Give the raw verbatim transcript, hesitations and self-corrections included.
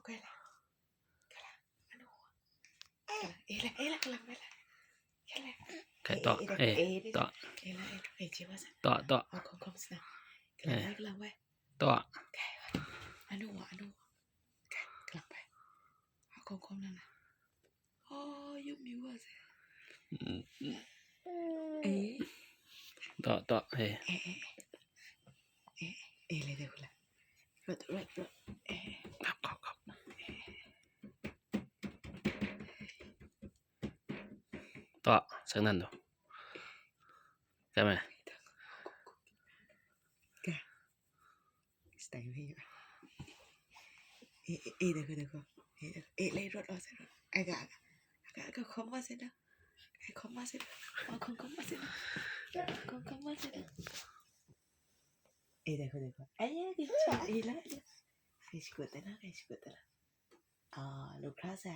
Kai la. Kai la. Anu. Kai la. Eh la, eh la, kai la, kai la. Kai la. Kai to, eh, eh, to, Eh la, eh, eh, je wa sa. To, to, Oh, kom kom sna. Kai la, Eh. kai la, wai. to. Kai wa. Anu wa, anu wa. Kai, kai la, wai. Oh, kom kom na na. Oh, yum yu wa se. Mm, Eh, To, to, eh. eh, eh. Eh, eh, le de hula. Rot, rot, rot. Eh, eh. Kap, kap, kap. To, sang nan do. Kame. Ka. Stai me ya. Eh, eh, eh, de ko, de ko. Eh, de ko. Eh, le rot, rot, rot. Aga, aga. Aga, aga, kom wa se da. Eh, kom wa se da. Oh, kom, kom wa se da. Kom, kom wa se da. Eh, de ko, de ko. Ay, ay, de ko. Eh, la, la. Kai shi kut de la, kai shi kut de la. Ah, lu kra sa.